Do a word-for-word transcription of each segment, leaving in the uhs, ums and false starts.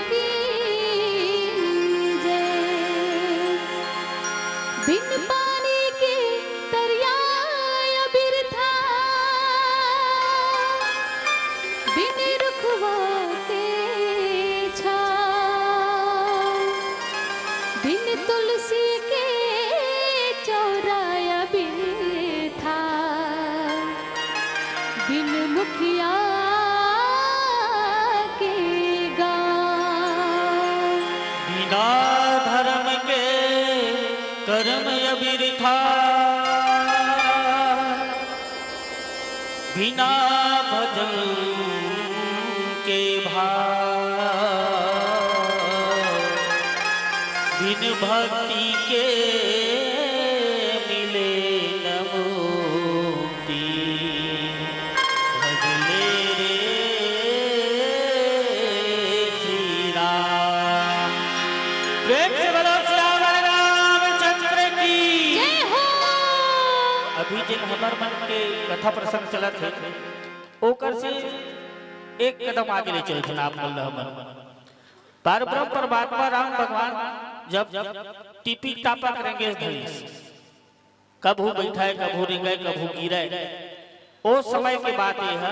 की जय। बिन पानी के तरिया बिरथा, बिन रुखवा के छाँव, बिन तुलसी के चौरा बिरथा, बिन मुखिया के गाँव। बिना धर्म के कर्म बिरथा, बिना भजन के भाव, बिन भक्ति के मिले न मुक्ति। भजले रे श्री राम। प्रेम से बोलो सियावर रामचंद्र की। जय हो। अभी जिन हमर मन के कथा प्रसंग चलत हे, ओकर से एक कदम आगे ले चलथन आप मन ल हमन। पार ब्रह्म परमात्मा राम भगवान जब टिपिक टापक रेंगेस धरिस, कभू बइठय, कभू रेंगय, कभू गिरय। ओ समय के बात ये ह,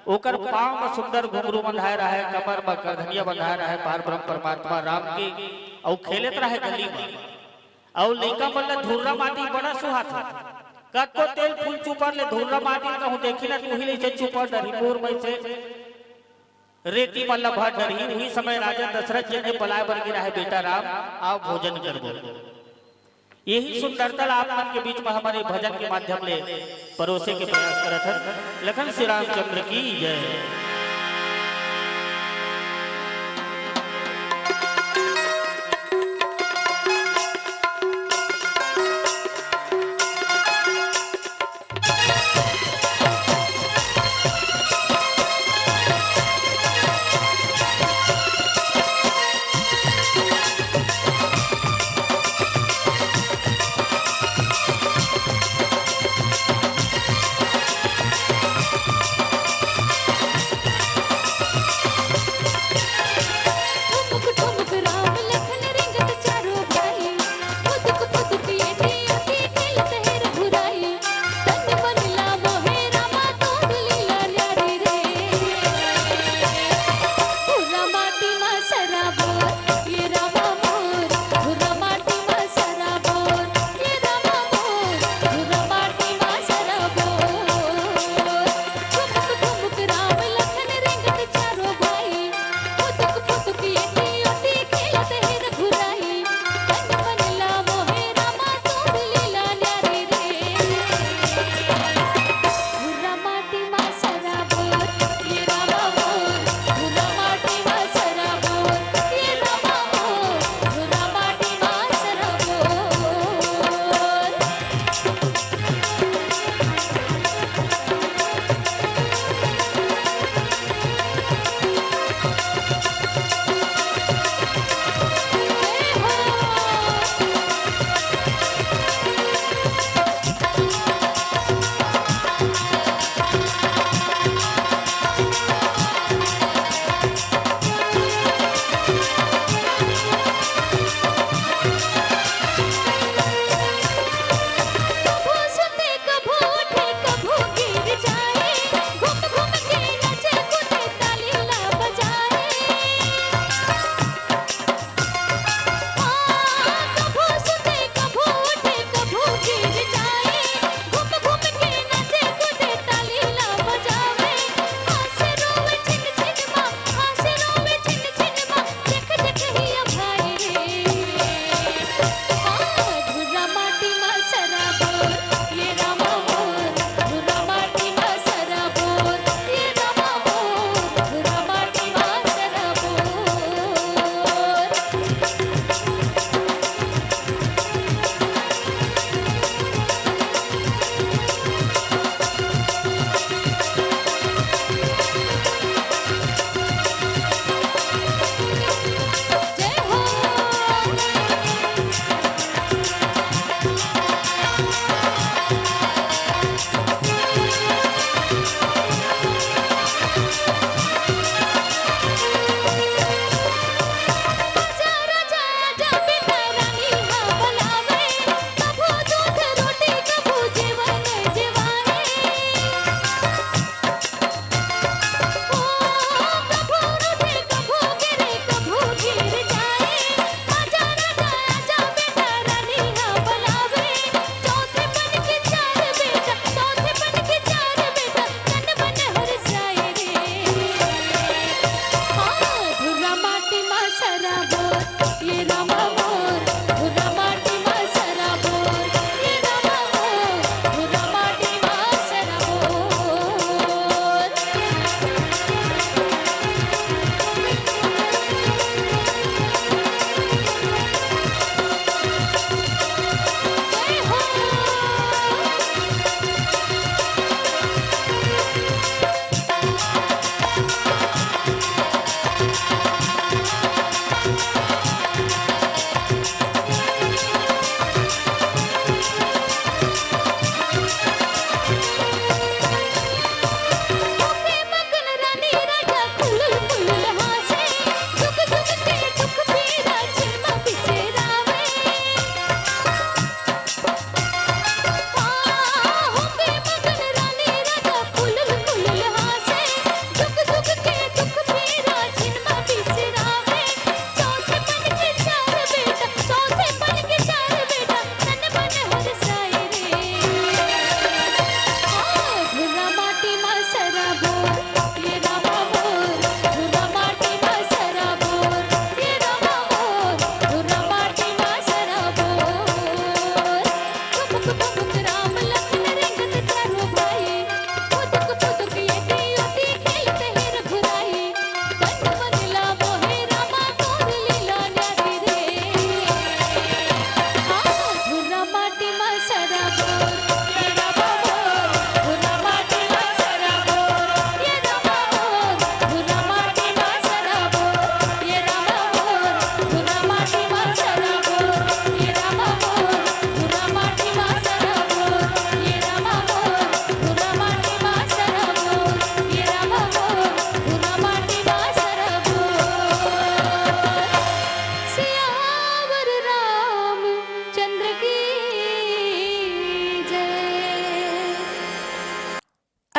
ओकर पाँव म सुंदर घुंघरू बंधाय रहय, कमर म करधनिया बंधाय रहय, पार ब्रह्म परमात्मा राम के, अउ खेलत रहय गली म। अउ लइका मन ल धुर्रा माटी बड़ा सुहात हे। कतको तेल फूल चूपर ले धुर्रा माटी कहूँ देखी न, तुही ले चूपर डरही, मोर मइसे रेती मन ल भर डरही। उही समय राजा दशरथ जी ने बलाय बर गिरा हे, "बेटा राम, आओ भोजन करबो।" यही सुंदरता ला आप मन के बीच में हमन ये भजन के माध्यम ले परोसे के प्रयास करत हन। लखन श्री रामचंद्र की जय।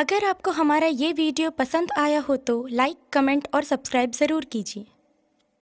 अगर आपको हमारा ये वीडियो पसंद आया हो तो लाइक, कमेंट और सब्सक्राइब ज़रूर कीजिए।